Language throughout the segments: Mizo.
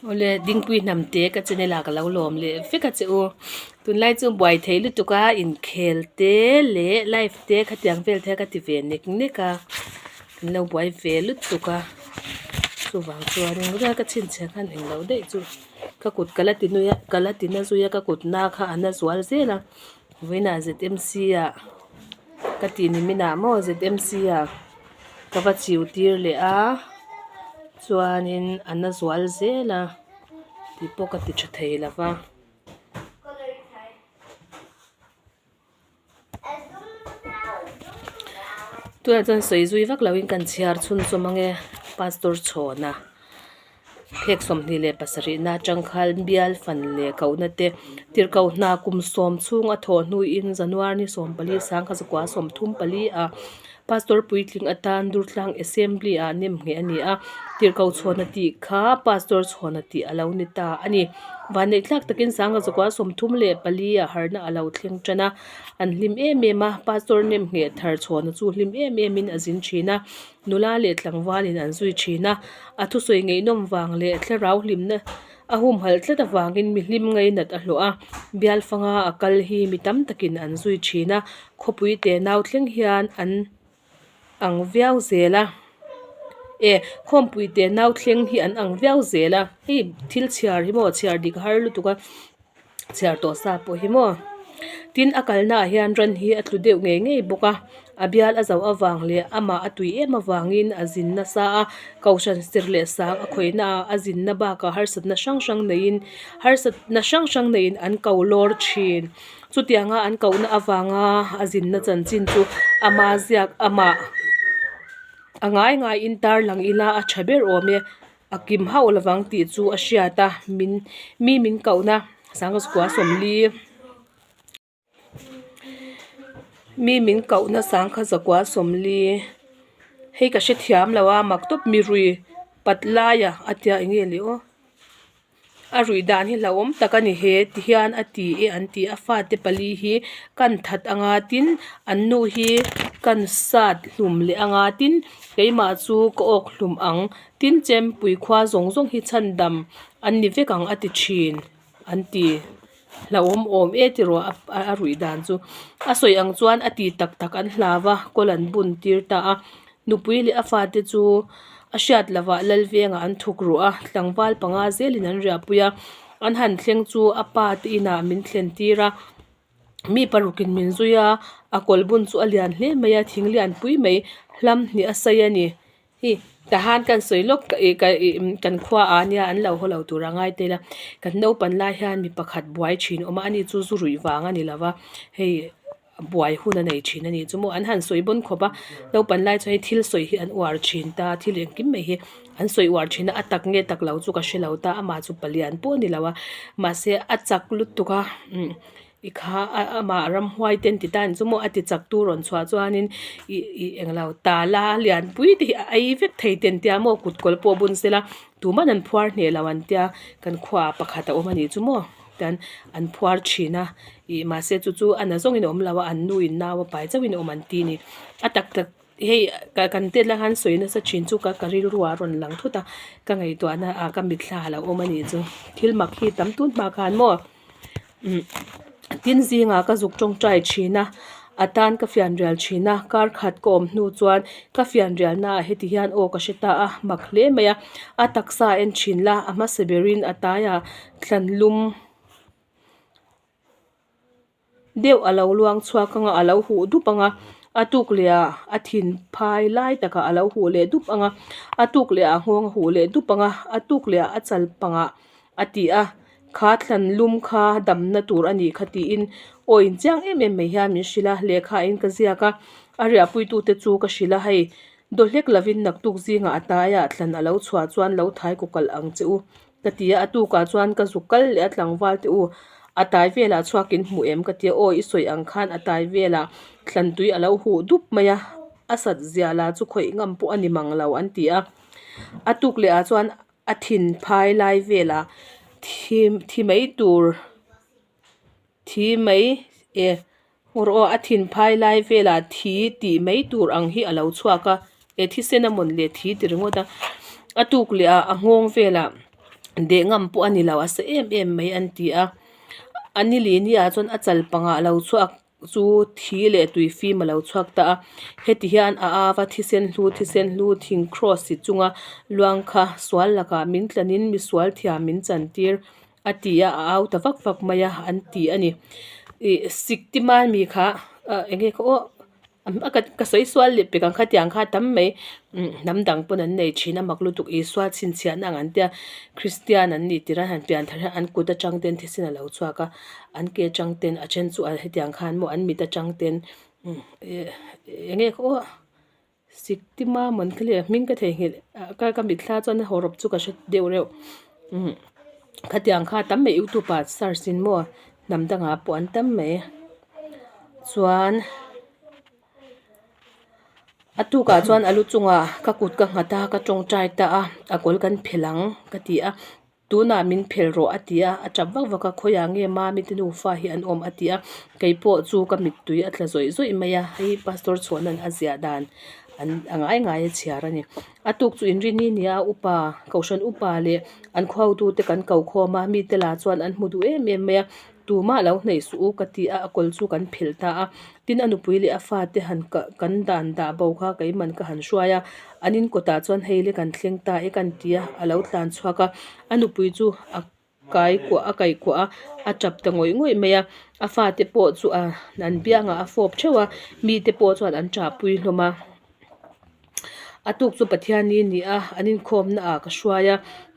Awle Dingpui hnamte ka channel ah ka lo lawm leh vek a che u. Tunlai chu buai thei lutuk a inkhel te leh live te khatiang vel te ka ti ve nek nek a an lo buai ve lutuk a chuvang chuanin rual ka chhinchhiah khan englo daih chu ka kut ka la ti nui a ka la ti na zui a ka kut na kha a na zual zel a vawiinah Z_M_C ah ka tih ni minah maw Z_M_C ah. Ka va chiu tir leh a chuanin a na zual zel a tih pawh ka ti tha thei lo va. Tunah chuan sawi zui vak loin kan chhiar chhunzawm ange pastor chhawna. Phek 27 na atang khan bial fan leh kohna te tirhkoh hna kum sawm chhung a thawh hnuin January ni 14 1934 ah Pastor puitling atan Durtlang Assembly ah nem ngheh a ni a, tirhkoh chhawna tih kha Pastor chhawna tih a lo ni ta a ni. Vanneih tlak takin 1934 ah harna a lo thleng tan a, an hlim em em a, Pastor nem ngheh thar chhawna chu hlim em em in a zin thin a. Nula leh tlangvalin an zui thin a, a thusawi ngeihnawm vang leh thlarau hlimna a humhalh tlat avangin mi hlim ngainat a hlawh a, bial fanga a kal hi mi tam takin an zui thin a, khawpui te nau thleng hian an ang viau zel a, e khawmpui te nau thleng hi an ang viau zel a, hei thil chhiar hi maw chhiar dik har lutuk a. Chhiar tawh sa pawh hi maw. Tin, a kalna ah hian ran hi a tlu deuh ngei ngei bawk a, a bial a zoh avang leh amah a tui em avangin a zin nasa a, kohhran sir leh sang a khawihna ah a zinna bakah harsatna hrang hrang neiin harsatna hrang hrang neiin an ko lawr thin. Chutianga an kohna avanga a zinna chanchin chu ama ziak amah a ngai ngaiin tarlang ila a tha ber awm e. A kim hauh lovang tih chu a hriat a, min mi min kohna sangkua sawmli mi min kohna sangkha zakua sawmli hei ka hrethiam lo a mak tawp mi rui pat laia a tia eng nge le aw a ruih dan hi hlauhawm tak a ni he ti hian a ti e an ti a fate pali hi kan that anga tin an nu hi kan sat hlum leh anga tin keimah chu ka awk hlum ang. Tin, Chempui khua zawng zawng hi chhandam an ni vek ang a ti thin an ti. Hlauhawm awm e ti rawh a ruih dan chu. A sawi ang chuan a ti tak tak an hlau a, kawl an bun tir ta a. Nupui leh a fate chu a hriat lovah Lalvengah an thuk ruh a, tlangval panga zelin an riahpui a. An han thleng chu a pa te inah min thlen tir a. Mi parukin min zui a, a kawl bun chu a lian hle mai a, thing lian pui mai hlam hnih a sawi a ni. Hi tahan kan sawi lawk ka ih ka ih kan khua ah nia an lo haw lo tur a ngai tel a kan naupan lai hian mi pakhat buai thin a awm a ani chu zu ruih vang a ni lo va hei buai hun a nei thin a ni chu maw an han sawi bawn khawp a naupan lai chuan hei thil sawi hi an uar thin ta thil engkim mai hi an sawi uar thin a a tak nge tak lo chu ka hre lo ta amah chu palian pawh a ni lo a mahse a chak lutuk a umm. I kha a amah ramhuai te an ti ta ang chu maw a ti chak tu rawn chhuah chuanin ih ih englo tala lianpui te hi a ei vek thei te an tia maw kut kawlh pawh bun sela tuman an phuar hneh lo an tia kan khuaah pakhat a awm a nih chu maw tian an phuar thin a ih mahse chu chu a na zawngin a awm lo a an nu in nau a pai chauhin a awm an ti a ni a tak tak hei ka kan tet lai khan sawi nasa thin chu ka ka rilru ah a rawn lang thut a ka ngaihtuahna ah ka mitthla a lo awm a nih chu thil mak hi tam tun hma khan maw. Tin zingah ka zuk tawngtai thin a, a tan ka fian rial thin a, kar khat ka awm hnu chuan ka fian rialna ah heti hian aw ka hre ta a, mak hle mai a, a taksa a en thin la, a hmasa berin a taiah thlan lum deuh a lo luang chhuak ang a, a lo huh dup ang a, a tuk leh ah a thin phai lai takah a lo huh leh dup ang a, a tuk leh ah a nghawng a huh leh dup ang a, a tuk leh ah a chal pangah a ti a. Kha thlan lum kha damna tur a nih kha tiin aw inchiang em em mai hian min hrilh a, lehkha in ka ziak a, a riahpuitute chu ka hrilh a, hei daw hlek lovin naktuk zingah a hnaiah thlan a lo chhuah chuan lo thai kaw kalh ang che u ka ti a, a tukah chuan ka zuk kal leh a tlangval te u a tai velah chhuak in hmu em ka ti a, aw i sawi ang khan a tai velah thlan tui a lo huh dup mai a, a sat zia lah chu khawih ngam pawh a ni mang lo an ti a, a tuk leh ah chuan. A thin phai lai velah thi thi mai tur thi mai e rawh aw a thin phai lai velah thi tih mai tur ang hi a lo chhuak a e thisen a mawn le thi ti ringawt a a tuk leh ah a nghawng velah. Deh ngam pawh a ni lo a sa em em mai an ti a. A nili ni ah chuan a chal pangah lo chhuak chu thi leh tui fim a lo chhuak ta a. Heti hian a au a thisen hlu thisen hlu thing cross i chunga luang kha sual lakah min tlanin misual thiam min chantir a ti a a au ta vak vak mai a an ti a ni. Ih siktiman mi kha ah eng nge kha aw. A ka ka sawi sual leh pek ang kha tiang kha tam mai umm hnam dang pawn an nei thin a mak lutuk Isua chhinchhiahna ang an tia Kristian an nih tirh a han pian thar hian an kut atang ten thisen a lo chhuak a an ke atang ten a then chu a hetiang khan maw an mit atang ten umm eh eng nge khaw aw Siktima mawn kha le hming ka theihnghilh ka ka mitthla chuan a hawrawp chu ka hre deuh reuh umm khatiang kha tam mai youtube ah search in maw hnam dangah pawh an tam mai. Chuan a tukah chuan a lu chungah ka kut ka nghat a ka tawngtai ta a a kawl kan phelh ang ka ti a tunah min phelh rawh a ti a a tap vak vak a khawiah nge mami te nufa hi an awm a ti a keipawh chu ka mittui a tla zawih zawih mai a hei pastor chhuahna'n a ziah dan an a ngai ngai a chhiar a ni a tuk chu inrini ni a upa kohhran upa leh an khuautute kan ko khawm a mite lah chuan an hmu duh em em mai a. Tumah lo hnaih suh u ka ti a, a kawl chu kan phelh ta a. Tin, a nupui leh a fate han kah kan dan dah bo kha keiman ka han hruai a. An in kawtah chuan hei le kan thleng ta e kan ti a, a lo tlan chhuak a. A nupui chu a kai kuah a kaih kuah a, a tap ta ngawih ngawih mai a. A fate pawh chu a an biangah a fawp theuh a, mite pawh chuan an ṭahpui hlawm a. A tuk chu Pathianni ni a, an inkhawmna ah ka hruai a,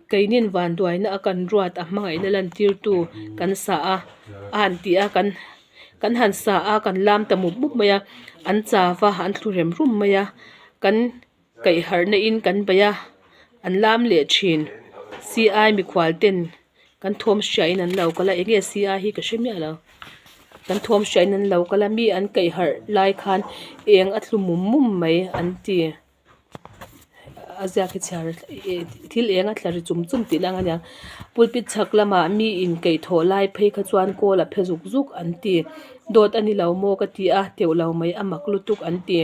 keinin vanduaina a kan ruat a hmangaihna lantirtu kan sa a, a han ti a, kan kan han sa a, kan lam ta mup mup mai a, an chau va, an thlu rem rum mai a, kan kaihharhna in kan bei a, an lam leh thin CI mikhual ten Kan thawm hriain an lo kal a, enge si a hi ka hre miah lo. Kan thawm hriain an lo kal a, mi an kaih harh lai khan eng a thlu mum mum mai an ti. A ziak hi chhiar thil eng a tla ri chum chum tih lang a nia. Pulpit chhak lamah mi in kaih thawh lai phei kha chuan kawl a phe zuk zuk an ti. Dawt a ni lo maw ka ti a, teuh lo mai a mak lutuk an ti.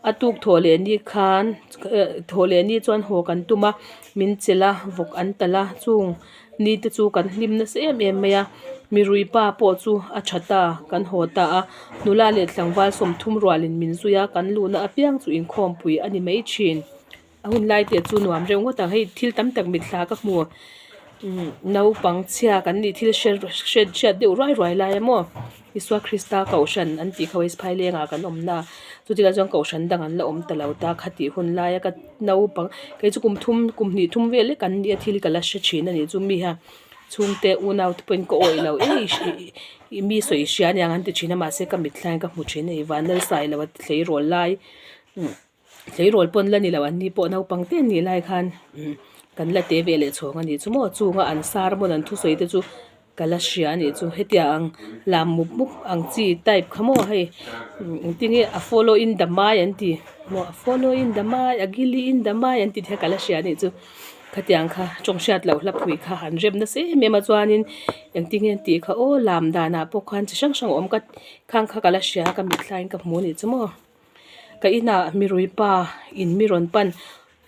A tuk thawh leh ni khan thawh leh ni chuan haw kan tum a. Min chelh a, vawk an talh a, chung ni te chu kan hlim nasa em em mai a, mirui pa pawh chu a tha ta, kan haw ta a, nula leh tlangval 30 rualin min zui a, kan luhna apiang chu inkhawmpui a ni mai thin. A hun lai te chu nuam reuh ngawt ang, hei thil tam tak mitthla ka hmu, umm naupang chhia kan nih thil hre hriat deuh ruai ruai lai a maw. Isua Krista Kohhran an tih kha West Phailengah kan awm na a, chutilai chuan Kohhran dang an la awm ta lo ta khatih hun laia ka naupang kei chu kum thum kum hnih thum vel lek an nia thil ka la hre thin a nih chu mi hian chhungte unau te pawhin ka awih lo ei ih mi sawi hria aniang an ti thin a mahse ka mitthla in ka hmu thin a ni Vanlalsai lo a tleirawl lai. Tleirawl pawn la ni lo an ni pawh naupang te an nih lai khan kan la te ve leh chhawng a nih chu maw chunga an sermon an thusawi te chu ka la hria a nih chu hetiang ang lam mup mup ang chi type kha maw hei engtin nge a follow in the mai an ti maw a follow in the mai a gili in the mai an ti te kha ka la hria a nih chu khatiang kha tawng hriat loh hla phui kha an rem nasa em em a chuanin engtin nge an tih kha aw lam danah pawh khan chi hrang hrang a awm ka khang kha ka la hria a ka mitthla in ka hmu a nih chu maw. Ka inah mirui pa in mi rawn pan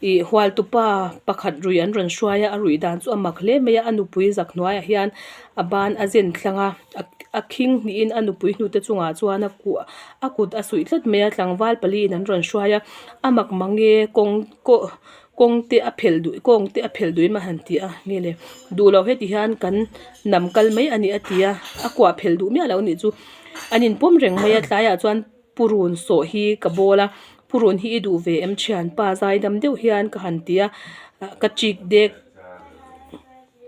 ih hualtu pa pakhat rui an rawn hruai a a ruih dan chu a mak hle mai a a nupui zak hnuaiah hian a ban a zen thlang a a khing hnihin a nupui hnute chungah chuan a kuah a kut a suih tlat mai a tlangval paliin an rawn hruai a a mak mang e kawng kaw kawng te a phelh duh kawng te a phelh duh em a han ti a nge le duh loh heti hian kan nam kal mai a ni a ti a a kuah phelh duh miah lo a nih chu an inpawm reng mai a tlaiah chuan. Purun sawh hi ka bawl a, purun hi i duh ve em thianpa zaidam deuh hian ka han ti a, ka chik dek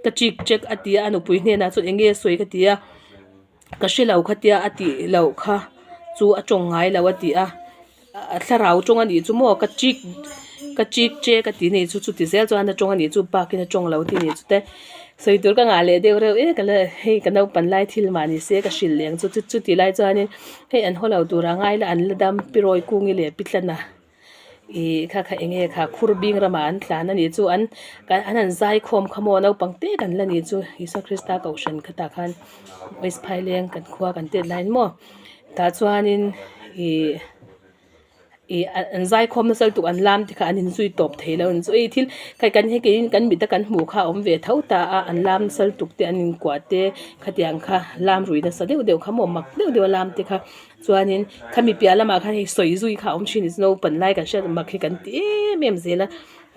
ka chik check a ti a, a nupui hnenah chuan eng nge sawi ka ti a, ka hre lo kha tia a tih loh kha chu a tawng ngai lo a ti a, thlarau tawng a nih chu maw ka chik ka chik check a ti a nih chu chuti zel chuan a tawng a nih chu bakin a tawng lo a ti a nih chu te. Sawi tur ka ngah leh deuh reuh e ka la hei ka naupan lai thil mah ni se ka hrilh leng chu chuti lai chuanin hei an haw lo tur a ngai la an la dam pi rawi kungi leh pi tlana ih kha kha eng nge kha khur bing ramah an tlan a nih chu an an han zai khawm kha maw naupang te kan la nih chu Isua Krista kohhran kha tah khan West Phaileng kan khua kan tet laiin maw tah chuanin ih. Ih an zaikhawm nasa lutuk an lam te kha an inzui tawp thei lo ang chu ei thil khai kan hei keiin kan mit a kan hmuh kha a awm ve tho ta a an lam nasa lutuk te an inkuah te khatiang kha lam rui nasa deuh deuh kha maw mak deuh deuh a lam te kha chuanin khami piah lamah khan hei sawi zui kha a awm thin naupan lai kan hriat mak hi kan ti em em zel a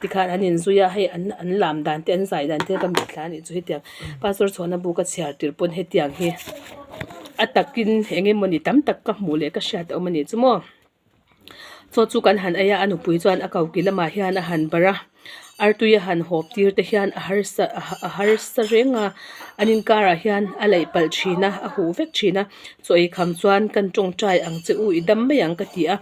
tikhan an inzui a hei an an lam dan te an zai dan te ka mitthla a nih chu hetiang pastor chhuahna buk a chhiar tirh pawn hetiang hi a takin eng emawni tam tak ka hmuh leh ka hriat a awm a nih chu maw. Chaw chu kan han ei a, a nupui chuan a koki lamah hian a han barh a, artui a han hawp tir te hian a harsa a harsa reng a, an inkarah hian a laih palh thin a, a huh vek thin a, chaw ei kham chuan kan tawngtai ang che u i dam mai ang ka ti a,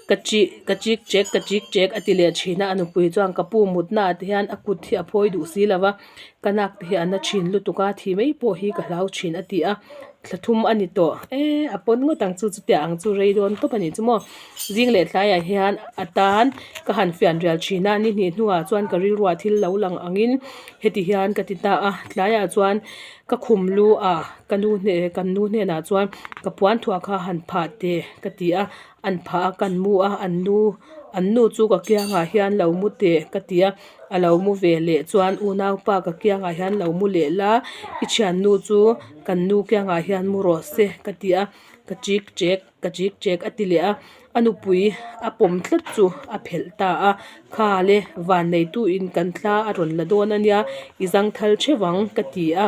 ka chi ka chik chek ka chik chek a ti leh thin a, a nupui chuan ka pu mutna ah te hian a kut hi a phawi duh si lo va, ka nak te hi a na thin lutuk a, thi mai pawh hi ka hlau thin a ti a. Thla thum a ni tawh e a pawn ngawt ang chu chutia ang chu rei dawn tawp a nih chu maw zing leh tlaiah hian a tan ka han fian rial thin a ni hnih hnuah chuan ka rilruah thil lo lang angin heti hian ka ti ta a tlaiah chuan ka khum lu ah ka nu hne kan nu hnenah chuan ka puan thuah kha han phah teh ka ti a an phah a kan mu a an nu an nu chu ka kiangah hian lo mu teh ka ti a. A lo mu ve leh chuan unaupa ka kiangah hian lo mu leh la, i thiannu chu kan nu kiangah hian mu rawh se ka ti a, ka chik chek ka chik chek a ti leh a, a nupui a pawm tlat chu a phelh ta a, kha le van neitu in kan thla a rawn la dawn a nia, i zangthal theuh ang ka ti a.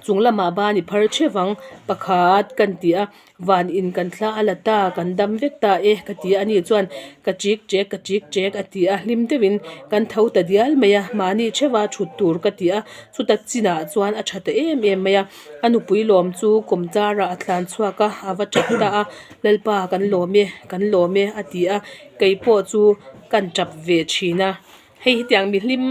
Chung lamah ban i phar theuh ang pakhat kan ti a van in kan thla a la ta kan dam vek ta e ka ti a ani chuan ka chik chek ka chik chek a ti a hlim deuhin kan tho ta dial mai a mahni theuha thut tur ka ti a chuta chinah chuan a tha ta em em mai a a nupui lawm chu kawm charah a tlan chhuak a a va tap ta a lalpa kan lawm e kan lawm e a ti a keipawh chu kan tap ve thin a. Hei hetiang mihlim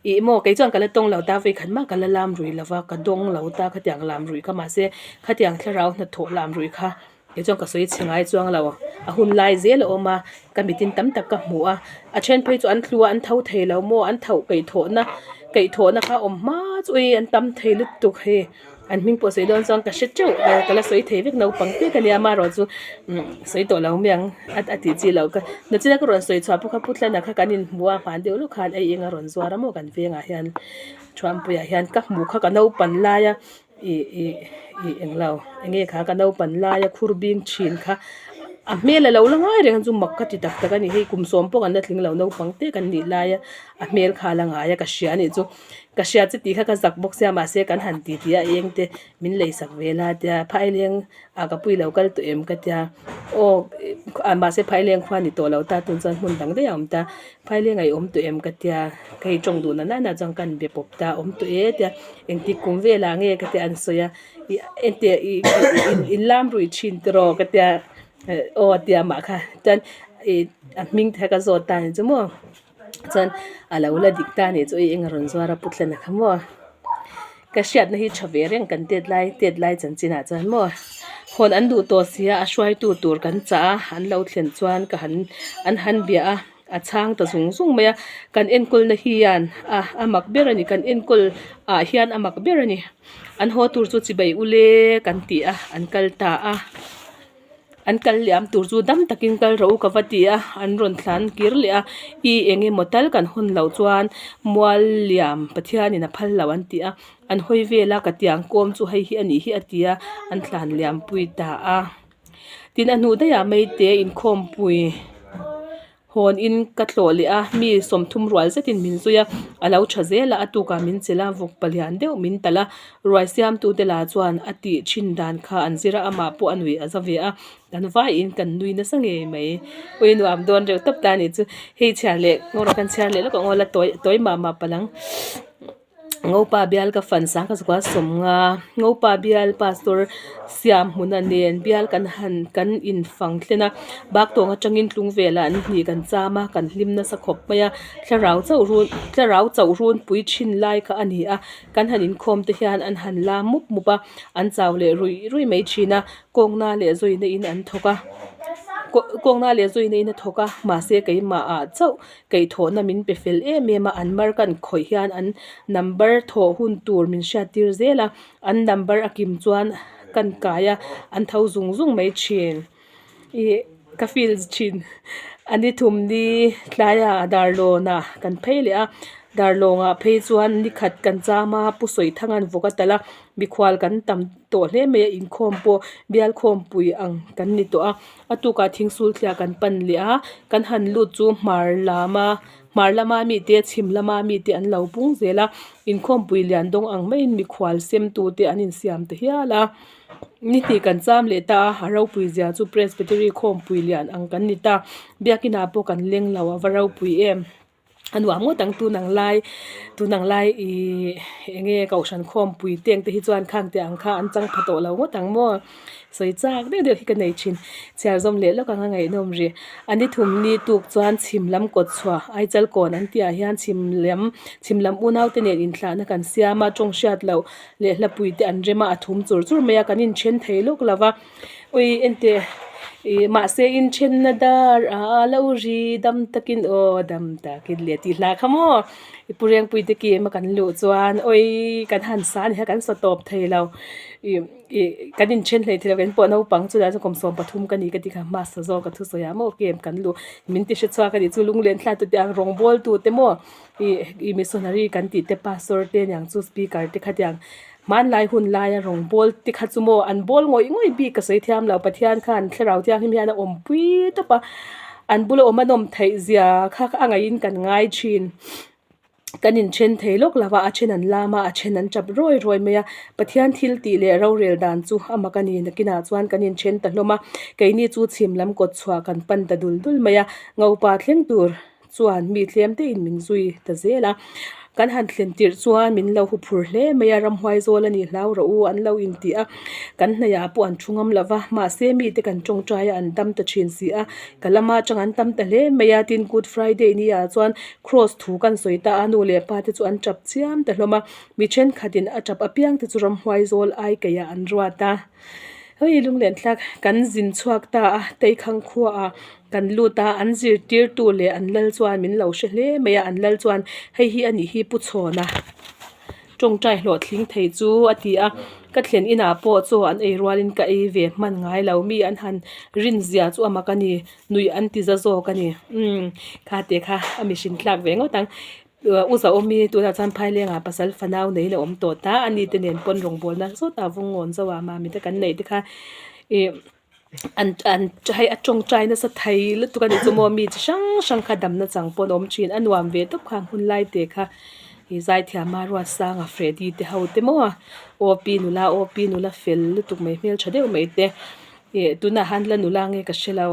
ih maw kei chuan ka la tawng lo ta vawikhat mah ka la lam rui lo va ka dawng lo ta khatiang lam rui kha mahse khatiang thlarau hnathawh lam rui kha kei chuan ka sawi chhe ngai chuang lo a hun lai zel a awm a ka mitin tam tak ka hmu a a then phei chu an tlu a an tho thei lo maw an tho kaihthawhna kaihthawhna kha awm hma chu ei an tam thei lutuk hei. An hming pawh sawi dawn chuan ka hre teuh a ka la sawi thei vek naupang te ka nia amaherawh chu umm sawi tawh lo mai ang a a tih chi loh ka nachina ka rawn sawi chhuah pawh kha Puthlana kha kan inhmu a hman deuh lawk khan ei eng a rawn zuar a maw kan vengah hian Thuampuiah hian ka hmuh kha ka naupan laia ih ih ih englo enge kha ka naupan laia khur bing thin kha a hmel a lo la ngai reng chu mak ka ti tak tak a ni hei kum sawm pawh kan la tling lo naupang te kan nih laia a hmel kha a la ngai a ka hria a nih chu. Ka hria chu tih kha ka zak bawk sia mahse kan han ti ti a eng te min lei sak ve la tia phaileng ah ka pui lo kal tawh em ka tia aw mahse phaileng khua ni tawh lo ta tun chuan hmun dang daih a awm ta phaileng ah i awm tawh em ka tia ka hei tawng duh na nana chuan ka inbe pawp ta awm tawh e tia engtik kum velah nge ka tia an sawi a ih engtia ih in lam rui thin tiraw ka tia aw tia mah kha chuan ih a hming te kha ka zawt ta ni chu maw. Chuan a lo la dik ta nih chu eng eng a rawn zuar a pu thlen a kha maw ka hriatna hi tha ve reng kan tet lai tet lai chanchin ah chuan maw hawn an duh tawh sia a hruaitu tur kan chah a an lo thlen chuan ka han an han bia a a chhang ta zung zung mai a kan enkawl na hian a a mak ber a ni kan enkawl ah hian a mak ber a ni an haw tur chu chibai ule kan ti a an kal ta a. An kal liam tur chu dam takin kal rawh u ka va ti a, an rawn thlan kir leh a, i eng emaw tal kan hawn loh chuan mual liam Pathianin a phal lo an ti a, an hawi vel a ka tiang kawm chu hei hi a nih hi a ti a, an thlan liam pui ta a. Tin a hnu daih ah maite inkhawmpui. Hawn in ka tlawh leh a, mi sawmthum rual zetin min zui a, a lo tha zel a, a tukah min chelh a, vawk palian deuh min talh a, ruai siamtute lah chuan a tih thin dan kha an zir a, amah pawh a nui a za ve a, kan vaiin kan nui nasa ngei mai. Ui nuam dawn reuh tawp ta a nih chu, hei chhiar leh ngaw rawh kan chhiar leh lawk ang aw la tawi tawi mah mah palh ang. Ngopa bial ka fan sang ka zakua sawmnga Ngopa bial pastor siam hmuna nen bial kan han kan infang thlen a Baktawng atangin tlung velah an hnih kan cham a kan hlim nasa khawp mai a thlarau chauh run thlarau chauh runpui thin lai kha a ni a kan han inkhawm te hian an han la mup mup a an chau leh ruih ruih mai thin a kawngna leh zawina in an thawk a kawngna leh zawina in a thawk a mahse keimah ah chauh Kaihthawhna min pe fel em em a, an mar kan khawih hian an number thawh hun tur min hriattir zel a, an number a kim chuan kan kai a, an tho zung zung mai thin. Ih Ka feel thin. A ni thum ni tlaiah Darlawnah kan phei leh a, Darlawngah phei chuan ni khat kan cham a, Pu Sawithanga'n vawk a talh a, mikhual kan tam tawh hle mai a, inkhawm pawh bial khawmpui ang kan ni tawh a. A tukah thingsul thliah kan pan leh a, kan han lut chu hmar lama hmar lama mite chhim lama mite an lo pung zel a, inkhawmpui lian dawng ang maiin mikhual sem tute an insiam ta hial a. Ni hnih kan cham leh ta a, a ropui zia chu Presbytery khawmpui lian ang kan ni ta, biakinah pawh kan leng lo a va ropui em. A nuam ngawt ang tun ang lai tun ang lai ihh eng nge kohhran khawmpui teng te hi chuan khang teh ang kha an chang pha tawh lo ngawt ang maw sawi chak deuh deuh hi ka nei thin chhiar zawm leh lawk ang a ngaihnawm rih a ni thum ni tuk chuan chhim lam kawt chhuah Aichal kawn an tih ah hian chhim lam chhim lam unau te nen inthlahna kan siam a tawng hriat loh leh hlapui te an rem a a thum chur chur mai a kan inthen thei lawk lo va. Ui enteh ih mahse inthenna dar a lo ri dam takin aw dam takin leh tih hla kha maw i pu Rengpui te kim a kan luh chuan ui kan han sa a ni kha kan sa tawp thei lo ih ih kan inthen hlei thei lo kan pawh naupang chutah chuan kum 13 ka ni ka tih kha hmasa zawk a thusawi ah maw kem kan luh min ti hre chhuak a nih chu lunglen thlak te ang rawngbawl tu te maw ih ih missionary kan tih te pastor te aniang chu speaker te khatiang. Hmanlai hun laia rawng bawl te kha chu maw an bawl ngawih ngawih bik ka sawi thiam lo Pathian khan thlarau thianghlim hian a awmpui tawp a an bula awm a nawm theih zia kha a ngaihin kan ngai thin kan inthen thei lawk lo va a then an lam a a then an tap rawi rawi mai a Pathian thil tih leh rorel dan chu a mak a ni nakinah chuan kan inthen ta hlawm a keini chu chhim lam kawt chhuah kan pan ta dul dul mai a ngopa thleng tur. chuan mi tlem te in min zui ta zel a kan han thlen tirh chuan min lo hu phur hle mai a ramhuai zawl a nih hlau rawh u an lo intih a kan hnaih ah pawh an thu ngam lo va mahse mite kan tawngtai a an dam ta thin si a ka lama atang an tam ta hle mai a tin good friday ni ah chuan cross thu kan sawi ta a nu leh pa te chu an tap chiam ta hlawm a mi thenkhat in a tap apiang te chu ramhuai zawl ai keih ah an ruat a hei lunglen thlak kan zin chhuak ta a teikhang khua ah. Kan lut a, an zirtirtu leh an lal chuan min lo hre hle mai a, an lal chuan hei hi a nih hi Pu Chhawna tawngtai hlawhtling thei chu a ti a, ka thlen inah pawh chaw an ei rualin ka ei ve hman ngai lo, mi an han rin zia chu a mak a ni, nuih an ti za zawk a ni, umm kha te kha a mihring tlak ve ngawt ang, U Zaawmi tunah chuan Phailengah pasal fanau neiin a awm tawh ta, ani te nen pawn rawngbawlna zawt a vungawn zo a, mami te kan neih te kha ih. An an hei a tawngtai nasa thei lutuk a nih chu maw mi chi hrang hrang kha damna chang pawh an awm thin a nuam ve tawp kha hun lai te kha ih zaithiam a Ruatsanga Freddy te ho te maw aw pi nula aw pi nula fel lutuk mai hmeltha deuh mai te ih tunah han la nula nge ka hre lo.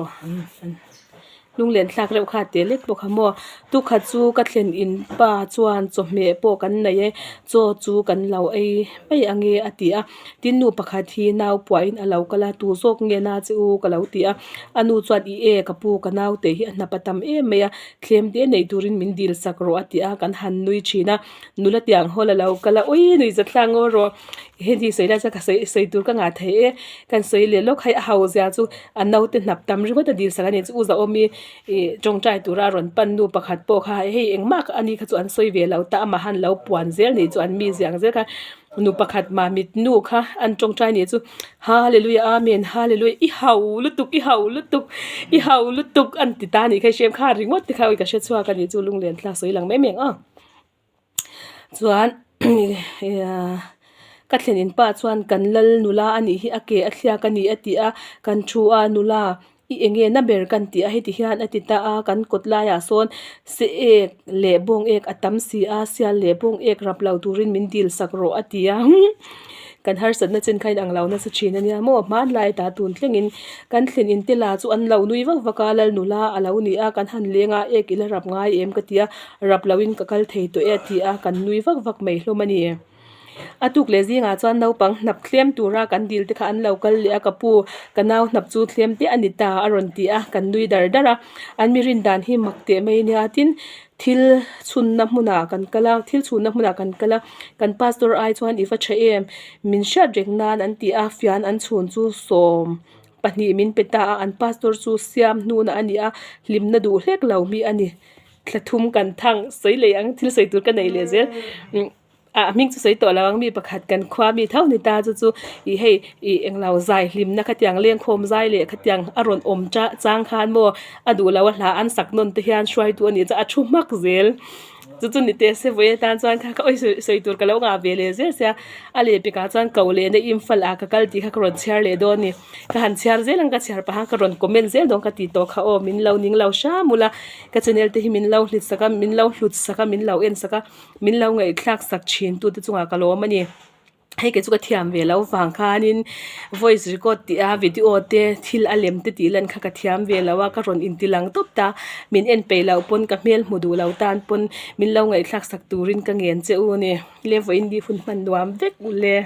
Lunglen thlak reuh kha teh lek bawk a maw tukhat chu ka thlen in pa chuan chawhmeh pawh kan nei e chaw chu kan lo ei mai ange a ti a tin nu pakhat hi nau puahin a lo kal a tu zawk nge na che u ka lo ti a a nu chuan i e ka pu ka nau te hi a hnap a tam em mai a thlem te nei turin min dil sak rawh a ti a kan han nui thin a nula tiang hawl a lo kal a ui nui zat thlak ngaw rawh heti sawi lai chuan ka sawi sawi tur ka ngah thei e kan sawi leh lawk hei a hau zia chu a naute hnap tam ringawt a dil sak a ni chu u zahawmi ih tawngtai tura a rawn pan nu pakhat pawh kha hei engmah a ni kha chu an sawi ve lo ta amah han lo puan zel nih chu an mi ziang zel kha nu pakhat mamit nu kha an tawngtai nih chu hallelujah amen hallelujah i hau lutuk i hau lutuk i hau lutuk an ti ta nih kha i hrem kha ringawt te kha ka hre chhuak a ni chu lunglen thlak sawi lang mai mai ang aw. Chuan ka thlen in pa chuan kan lal nula a nih hi a ke a thliak a ni a ti a kan thu a nula i eng nge na ber kan tih a heti hian a ti ta a kan kawt laiah sawn se ek leh bawng ek a tam si a sial leh bawng ek rap lo turin min dil sak rawh a ti a. Kan harsatna chen kha inang lo nasa thin a nia maw hmanlai ta tun thlengin kan thlen in te la chu an lo nui vak vak a lal nula a lo ni a kan han leng a ek ila rap ngai em ka ti a rap lo in ka kal thei tawh e a ti a kan nui vak vak mai hlawm a ni. A tuk leh zingah chuan naupang hnap thlem tura kan dil te kha an lo kal leh a ka pu ka nau hnap chu thlem te a ni ta a rawn ti a kan nui dar dar a an mi rin dan hi mak teh mai nia tin Thil chhunna hmunah kan kal a, thil chhunna hmunah kan kal a, kan pastor ai chuan i va tha em, min hriat reng nan an ti a, fian an chhun chu 12 min pe ta a, an pastor chu siam hnuna a ni a, hlimna duh hlek lo mi a ni, thla thum kan thang sawi leh ang thil sawi tur ka nei leh zel. Ah hming chu sawi tawh lo ang mi pakhat kan khua mi tho ni ta chu chu ih hei ih englo zai hlimna khatiang lengkhawm zai leh khatiang a rawn awm chah chang khan maw a duh lo a hla an sak nawn te hian hruaitu a nih chuan a thu hmak zel chu chu ni teh se vawi atan chuan kha ka awi sawi sawi tur ka lo ngah ve leh zel sia a leh pekah chuan ko leh na imphal ah ka kal tih kha ka rawn chhiar leh dawn a ni ka han chhiar zel ang ka chhiar paha ka rawn comment zel dawn ka ti tawh kha aw min lo ning lo hram ula ka channel te hi min lo hlit sak a min lo hlut sak a min lo en sak a. Min lo ngaihthlak sak thin tute chungah ka lawm a ni. Hei kei chu ka thiam ve loh vang khanin voice record tih a video te thil a lem te tih lan kha ka thiam ve lo a ka rawn inti lang tawp ta. Min en peih loh pawn ka hmel hmu duh lo tan pawn min lo ngaihthlak sak turin ka ngen che u a ni. Le vawiin ni hun hman nuam vek ule.